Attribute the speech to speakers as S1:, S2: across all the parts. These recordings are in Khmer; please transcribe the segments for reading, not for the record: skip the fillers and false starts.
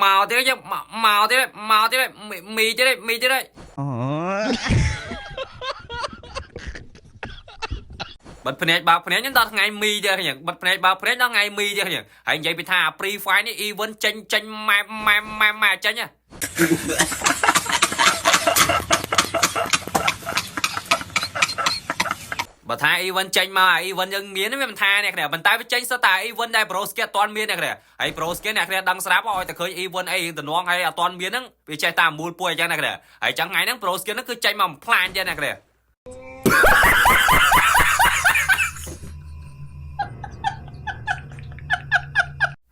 S1: មកទៀតយើងមកមកទៀតមកទៀតមីទៀតមីទៀតបិទភ្នែកបើកភ្នែកខ្ញុំដល់ថ្ងៃមីទៀតខ្ញុំបិទភ្នែកបើកភ្នែកដល់ថ្ងៃមីទៀតខ្ញុំហើយនិយាយពីថា Free Fire នេះ event ចេញចេញម៉ែម៉ែម៉ែម៉ែចេញហ៎ បើថា event ចេញមកអា event យើងមានវាមិនថាអ្នកគ្នាប៉ុន្តែវាចេញសុទ្ធតែ event ដែល Pro Skill អត់ទាន់មានអ្នកគ្នាហើយ Pro Skill អ្នកគ្នាដឹងស្រាប់ឲ្យតែឃើញ event អីតំណងហើយអត់ទាន់មានហ្នឹងវាចេះតាមមូលពួយអញ្ចឹងអ្នកគ្នាហើយចឹងថ្ងៃហ្នឹង Pro Skill ហ្នឹងគឺចេញមកបំផ្លាញទៀតអ្នកគ្នា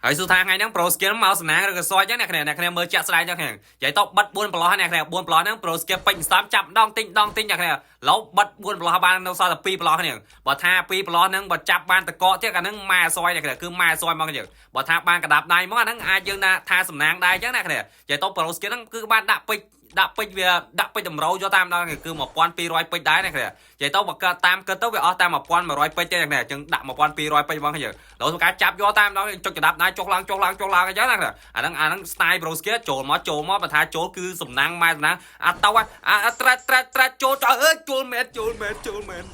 S1: ហើយសួរថាថ្ងៃហ្នឹង Pro Skill មកសំណាងឬក៏សយចឹងអ្នកគ្នាអ្នកគ្នាមើលជាក់ស្ដែងចឹងគ្នានិយាយទៅបិទ4ប្រឡោះអ្នកគ្នា4ប្រឡោះហ្នឹង Pro Skill ពេញសំចាប់ដងទិញដងទិញអ្នកគ្នាឡូវបិទ4ប្រឡោះបាននៅសល់តែ2ប្រឡោះគ្នាបើថា2ប្រឡោះហ្នឹងបើចាប់បានតកកទៀតអាហ្នឹងម៉ែសយអ្នកគ្នាគឺម៉ែសយមកយើងបើថាបានកដាប់ដៃមកអាហ្នឹងអាចយើងថាសំណាងដែរចឹងអ្នកគ្នានិយាយទៅ Pro Skill ហ្នឹងគឺបានដាក់ពេជ្រដាក់ពេជ្រវាដាក់ពេជ្រតម្រូវយកតាមដល់គឺ1200ពេជ្រដែរអ្នកគ្នានិយាយទៅបើកើតតាមគិតទៅវាអស់តាម1100ពេជ្រទេអ្នកគ្នាអញ្ចឹងដាក់1200ពេជ្រហ្មងយើង ដល់ធ្វើការចាប់យកតាមដល់ចុចកដាប់ដៃចុះឡើងចុះឡើងចុះឡើងអញ្ចឹងណាអាហ្នឹងអាហ្នឹង style bro skill ចូលមកចូលមកបើថាចូលគឺសំណាងម៉ែសំណាងអាតោអាត្រាច់ត្រាច់ត្រាច់ចូលចោអើយចូលមែនចូលមែនចូលមែន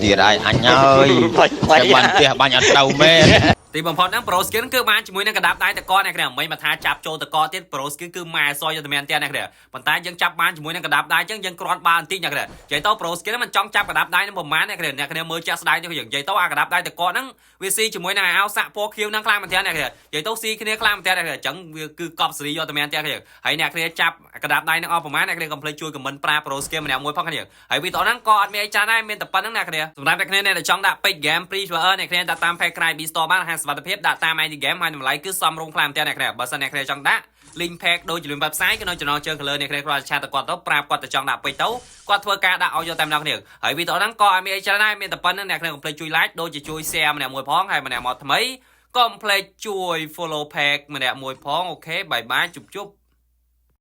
S2: ទៀតហើយអញហើយតែបាញ់ផ្ទះបាញ់អត់ត្រូវមែន
S1: ទីបំផុតហ្នឹង Pro Skin គឺបានជាមួយនឹងកដាប់ដៃតកអ្នកគ្នាមិនមកថាចាប់ចូលតកទៀត Pro Skin គឺម៉ែសយយកតែមែនទៀតអ្នកគ្នាប៉ុន្តែយើងចាប់បានជាមួយនឹងកដាប់ដៃអញ្ចឹងយើងគ្រាន់បានបន្តិចអ្នកគ្នានិយាយទៅ Pro Skin មិនចង់ចាប់កដាប់ដៃនឹងប្រហែលអ្នកគ្នាអ្នកគ្នាមើលចាក់ស្ដាយទៅយើងនិយាយទៅអាកដាប់ដៃតកហ្នឹងវាស៊ីជាមួយនឹងអាអោសាក់ពណ៌ខៀវហ្នឹងខ្លាំងមែនទែនអ្នកគ្នានិយាយទៅស៊ីគ្នាខ្លាំងមែនទែនអ្នកគ្នាអញ្ចឹងវាគឺកប់សេរីយកតែមែនទែនគ្នាហើយអ្នកគ្នាចាប់កដាប់ដៃហ្នឹងអស់ប្រហែលអ្នកគ្នាកុំភ្លេចជួយ comment ប្រា Pro Skin ម្នាក់មួយផងគ្នាហើយវីដេអូហ្នឹងក៏អត់មានអីច្រើនដែរមានតែប៉ុណ្្នឹងអ្នកគ្នាសម្រាប់អ្នកគ្នាអ្នកដែលចង់ដាក់ពេជ្រ game Free Fire អ្នកគ្នាដាក់តាម page ក្រៃ B Store បានហាងសុវត្ថិភាពដាក់តាម ID game ហើយតម្លៃគឺសមរម្យខ្លាំងមែនទែនអ្នកគ្នាបើសិនអ្នកគ្នាចង់ដាក់ link page ដូចជា link website ក៏នៅចំណងជើង color អ្នកគ្នាគ្រាន់តែchat ទៅគាត់ទៅប្រាប់គាត់ទៅចង់ដាក់ពេជ្រទៅគាត់ធ្វើការដាក់ឲ្យយកតែម្ដងគ្នាហើយវីដេអូហ្នឹងក៏អត់មានអីច្រើនដែរមានតែប៉ុណ្្នឹងអ្នកគ្នាកុំភ្លេចជួយ like ដូចជាជួយ share ម្នាក់មួយផងហើយម្នាក់មកថ្មីកុំភ្លេចជួយ follow page ម្នាក់មួយផង OK bye bye ជប់ជប់។